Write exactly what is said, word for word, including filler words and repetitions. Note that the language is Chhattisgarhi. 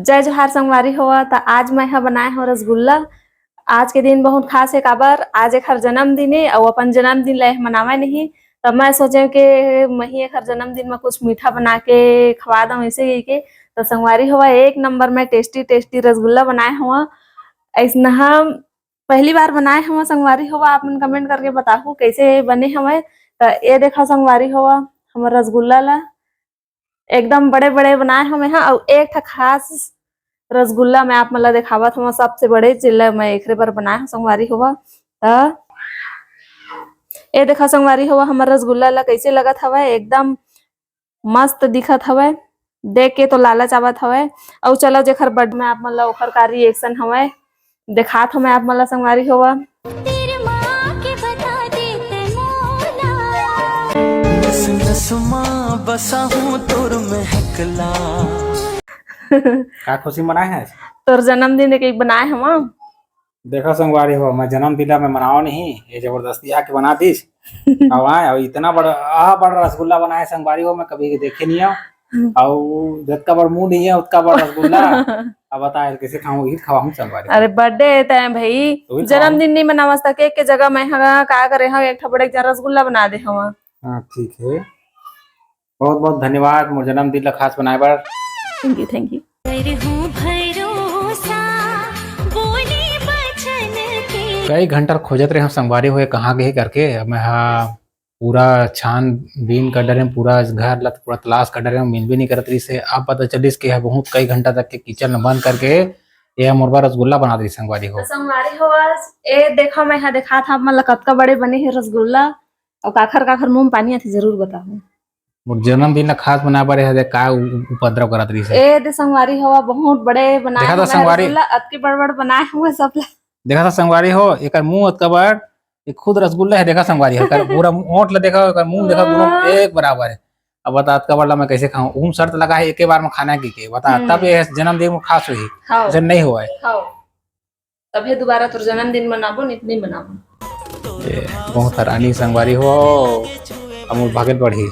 जय जोहार संगवारी हो, त आज मैं ह बनाए हव रसगुल्ला। आज के दिन बहुत खास हे, काबर आज एखर जन्मदिन ए, अउ अपन जन्मदिन ल एह मनावय नहीं, त मैं सोचेंव के मही एखर जन्मदिन म कुछ मीठा बना के खवा दंव, ऐसे कहिके। त संगवारी हो, एक नंबर में tasty tasty रसगुल्ला बनाए हव। ऐसना हम पहली बार बनाए हव संगवारी हो, आप मन comment करके बताहू कैसे बने हवय। त ए देखा संगवारी हो, हमर रसगुल्ला ला एकदम बड़े बड़े बनाए हव मैं ह, अउ एक ठा खास रसगुल्ला मैं आप मन ला देखावत हव, सबसे बड़े, जेला मैं एकरे बर बनाए हव संगवारी हो। त ए देखा संगवारी हो, हमर रसगुल्ला ला कैसे लगत हवय, एकदम मस्त दिखत हवय, देख के तो लालच आवत हवय। अउ चलो जेखर birthday में आप मन ला ओखर का reaction हवय, देखात हव मैं आप मन ला संगवारी हो। तेरे माँ के बता दे ते मोला। नस नस मा बसा हूँ तोर महकला। का खुशी मनाए हे? तोर जन्मदिन के बनाए हव। देखा संगवारी हो, मैं जन्मदिन ला मैं मनाओ नहीं, ये जबरदस्ती आके बना दिस। अब आए, अब इतना बड़ा, आ बड़ा रसगुल्ला बनाए संगवारी हो, मैं कभी देखे नहीं हव। अउ जतका बड़ मुंह नहीं है, उतका बड़ रसगुल्ला। अब बता यार, कैसे खाऊं? ये खवाऊं संगवारी हो। अरे birthday हे तय भाई, तो भी खवाऊं। जन्मदिन नहीं मनावस त cake के जगह मैं ह का करे हव, एक ठा बड़े जन रसगुल्ला बना दे हव। हाँ, ठीक है। बहुत बहुत धन्यवाद मोर जन्मदिन ला खास बनाए बर। Thank you, thank you। करहूँ भरोसा बोले बचन के। कई घंटा खोजत रहे हम संगवारी हो, कहाँ गए करके। अब मैं हा पूरा छानबीन कर डरे, पूरा घर ला पूरा तलाश कर डरे, मिलबे नहीं करत रहिस हे। अब पता चलिस कि यह बहुत कई घंटा तक के kitchen में बंद करके ये मोर बर रसगुल्ला बना दिस संगवारी हो। तो संगवारी हो, आज ए देखा, मैं हा देखा था आप मन ला कतका बड़े बने हे रसगुल्ला, अउ काखर काखर मुंह में पानी आथे, जरूर बताहू। मोर जन्मदिन ला खास बनाए बर एहा देख का उ-, उपद्रव करत रहिस हे। ए दे संगवारी हो, बहुत बड़े बनाए देखा तो हवय संगवारी। रसगुल्ला, अतके बड़ बड़ बनाए हवय सब ला। देखा तो संगवारी हो, एकर मुंह अतका बड़, ये खुद रसगुल्ला हे। देखा संगवारी हो, एकर पूरा ओंठ ला देखा, एकर मुंह देखा, दोनों हाँ। एक बराबर हे। अब बता, अतका बड़ ला मैं कैसे खाऊं? उहू शर्त लगा हे एके बार में खाना की के, बता, हम्म। तब ये जन्मदिन में खास होही, हाँ। जन नहीं होवय। हाँ। तभे दोबारा तोर जन्मदिन मनाबो, नहीं तो नहीं मनाबो। ए, बहुत हरानी संगवारी हो, हमर भागेल बढ़ी।